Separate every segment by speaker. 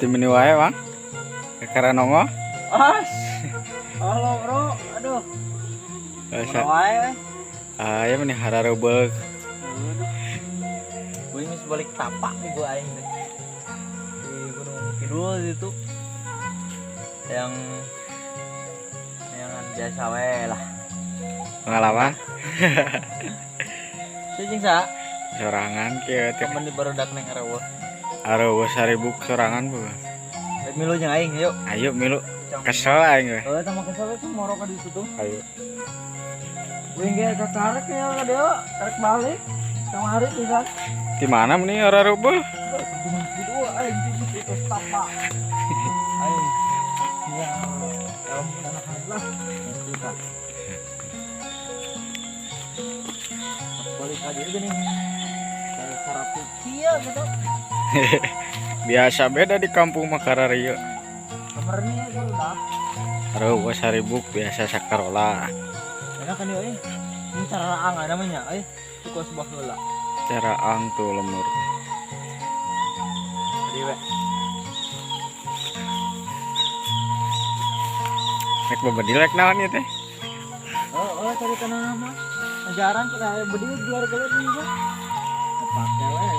Speaker 1: Timini wae, Bang. Kakara nongol.
Speaker 2: As. Halo, Bro. Aduh.
Speaker 1: Biasa.
Speaker 2: Wae.
Speaker 1: Ah, ya meni hararebeuk.
Speaker 2: Aduh. Gue ini balik tapak nih gua aing deh. Di Gunung Kidul itu. Yang biasa we lah.
Speaker 1: Pengalaman.
Speaker 2: Sih jeung sa?
Speaker 1: Sorangan kieu teh.
Speaker 2: Temen di barudak neng areueuh.
Speaker 1: Areueuh saribuk sorangan bu.
Speaker 2: Rek milu jeung aing, yuk.
Speaker 1: Ayo milu. Kesel aing we.
Speaker 2: Oh, sama kesel itu moro ka ditu tuh.
Speaker 1: Ayo.
Speaker 2: Gue ge katarik ya ka dieu, tarik balik. Kamari bisa.
Speaker 1: Di mana meni areueuh?
Speaker 2: Gunung Kidul aing di itu tapak. Aing. Ya, anak lah. Itu kan. Balik aja gini. Kayak sarapu kieu gitu.
Speaker 1: Biasa beda di kampung mah kararieu.
Speaker 2: Kamarnya ya udah.
Speaker 1: Areueuh saribuk biasa sakarola.
Speaker 2: Enak kan euy. Ini cara ang namanya euy. Itu kos sebuah heula.
Speaker 1: Cara ang tuh lemur.
Speaker 2: Tadi we.
Speaker 1: Rek bebedil rek naon ieu teh?
Speaker 2: Oh, oh cari tanah mah. Ajaran pada bedil gelar gelar nih gua. Pakai we.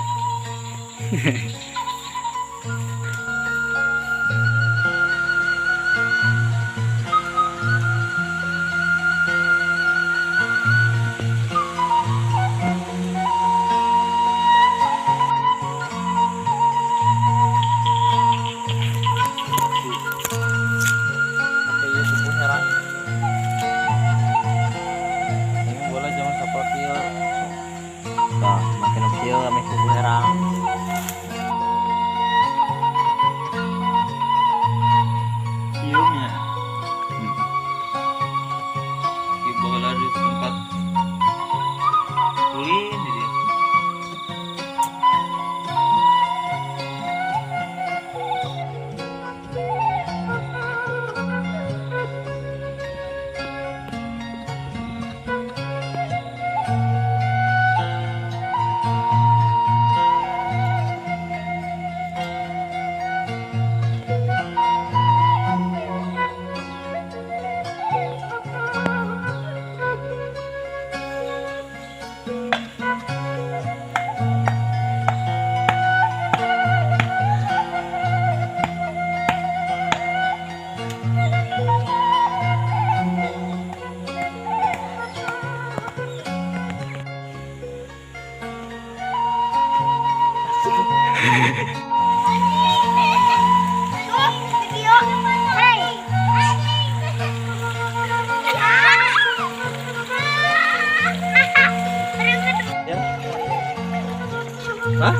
Speaker 2: Hah?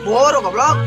Speaker 2: Boro goblok.